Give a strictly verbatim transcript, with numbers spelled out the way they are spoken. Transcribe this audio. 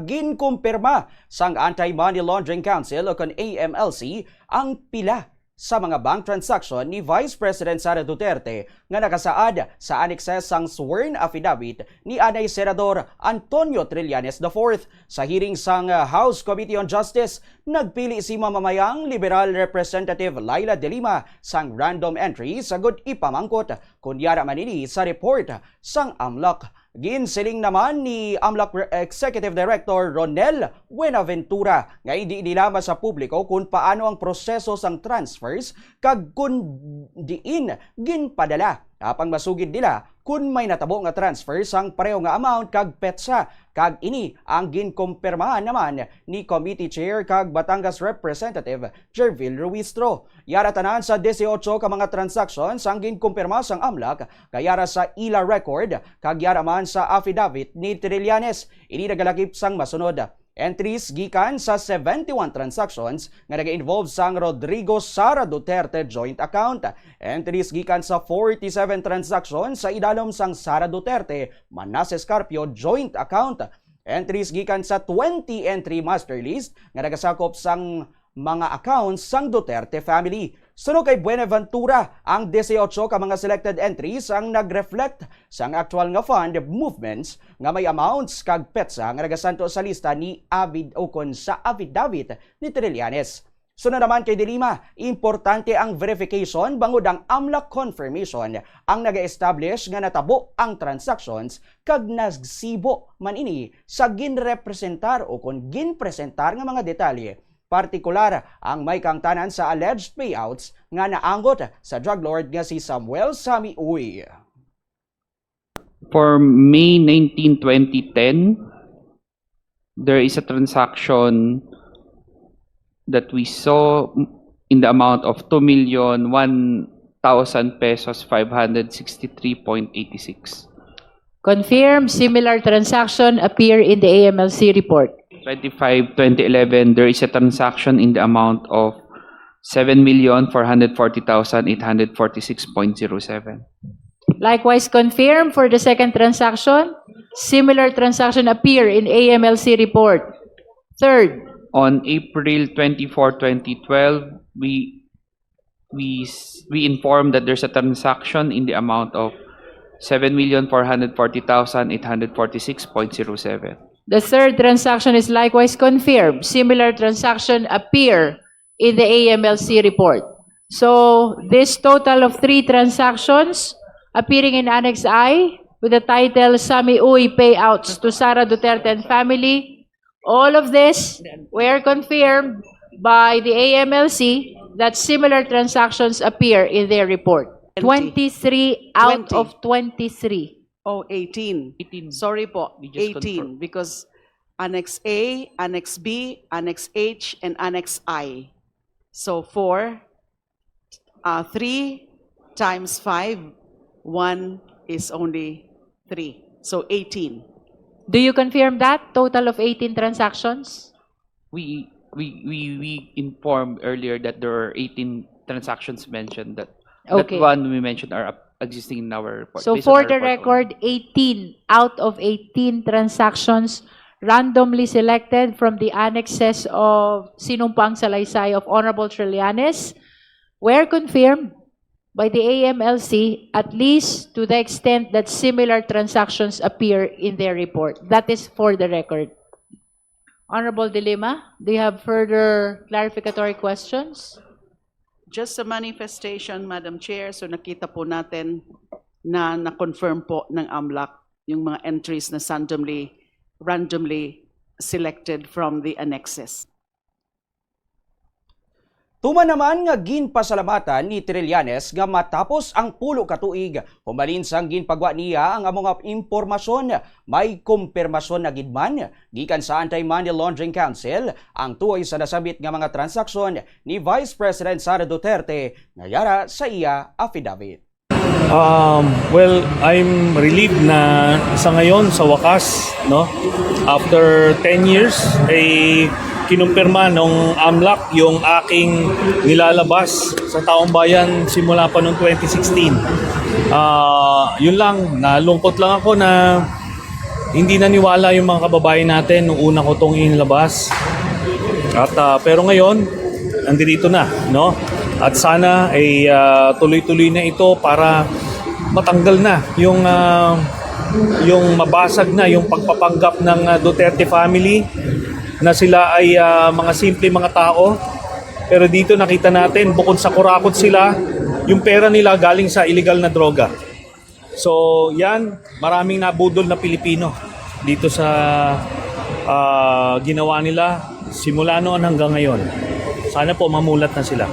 Ginkumpirma sang Anti-Money Laundering Council o kon A M L C ang pila sa mga bank transaction ni Vice President Sara Duterte nga nakasaad sa annexes sang sworn affidavit ni anay Senador Antonio Trillanes the fourth. Sa hearing sang, uh, House Committee on Justice, nagpili si mamamayang Liberal Representative Leila de Lima sang random entry sa gud ipamangkot kon yara man ini sa report sang amlak. Ginsiling naman ni amlak Re-, Executive Director Ronel Buenaventura nga hindi nila masapubliko kung paano ang proseso sang transfers kag kung diin ginpadala. Apang masugid nila kung may natabo nga transfer sang pareho nga amount kag petsa, kag ini ang ginkumpirmahan naman ni Committee Chair kag Batangas Representative Gervil Ruistro. Yara tanan sa dieciocho ka mga transactions ang ginkumpirma sang amlak nga yara sa ila record kag yara man sa affidavit ni Trillanes. Ini nagalakip sang masunod: entries gikan sa seventy-one transactions nga nag-involve sang Rodrigo Sara Duterte joint account, entries gikan sa forty-seven transactions sa idalom sang Sara Duterte Manases Carpio joint account, entries gikan sa twenty entry master list nga nagasakop sang mga accounts sang Duterte family. Suno kay Buenaventura, ang dieciocho ka mga selected entries ang nag-reflect sang actual nga fund movements nga may amounts kag petsa nga nagasanto sa lista ni avid o kon sa affidavit ni Trillanes. Suno naman kay De Lima, importante ang verification bangod ang amlak confirmation ang naga-establish nga natabo ang transactions kag nagsibo man ini sa ginrepresentar o kon ginpresentar nga mga detalye, partikular ang may kaangtanan sa alleged payouts nga naanggot sa drug lord nga si Samuel Sammy Uy. For May nineteen, twenty ten, there is a transaction that we saw in the amount of two million one thousand pesos, five hundred sixty-three point eighty-six. Confirm, similar transaction appear in the A M L C report. Twenty-five, twenty eleven, there is a transaction in the amount of seven million four hundred forty thousand eight hundred forty-six point zero seven. Likewise, confirm for the second transaction, similar transaction appear in A M L C report. Third, On April twenty-four, twenty twelve, we we s- we informed that there's a transaction in the amount of seven million four hundred forty thousand eight hundred forty-six point zero seven. the third transaction is likewise confirmed. Similar transaction appear in the A M L C report. So, this total of three transactions appearing in Annex I with the title Sammy Uy Payouts to Sara Duterte and Family, all of this were confirmed by the A M L C that similar transactions appear in their report. Twenty. Twenty-three out Twenty. Of twenty-three. Oh, eighteen. Eighteen. Sorry po, We just eighteen confirm. Because Annex A, Annex B, Annex H, and Annex I. So four, uh, three times five, one is only three. So eighteen. Do you confirm that? Total of eighteen transactions? We we we we informed earlier that there are eighteen transactions mentioned that that Okay. One we mentioned are up- existing in our report. So based on for our the report record, eighteen out of eighteen transactions randomly selected from the annexes of Sinumpaang Salaysay of Honorable Trillanes were confirmed by the A M L C, at least to the extent that similar transactions appear in their report. That is for the record. Honorable De Lima, do you have further clarificatory questions? Just a manifestation, Madam Chair. So nakita po natin na na-confirm po ng amlak yung mga entries na randomly, randomly selected from the annexes. Tuman naman nga ginpasalamatan ni Trillanes nga matapos ang pulo ka tuig humalin sang ginpagwa niya ang amo nga impormasyon, may kumpirmasyon na gid man gikan sa Anti-Money Laundering Council ang tuoy sa nasabit nga mga transaksyon ni Vice President Sara Duterte nga yara sa iya affidavit. Um, well, I'm relieved na sa ngayon, sa wakas, no? After ten years, ay kinumpirma nung amlak yung aking nilalabas sa taong bayan simula pa noong twenty sixteen. Ah, yun lang, nalungkot lang ako na Hindi naniwala yung mga kababayan natin nung una ko tong inilabas. At ah, pero ngayon, nandito na, no? At sana ay ah, tuloy-tuloy na ito para matanggal na yung ah, yung mabasag na yung pagpapanggap ng ah, Duterte family na sila ay ah, mga simple mga tao. Pero dito nakita natin, bukod sa kurakot sila, yung pera nila galing sa illegal na droga. So, yan, maraming nabudol na Pilipino dito sa ah, ginawa nila simula noon hanggang ngayon. Sana po mamulat na sila.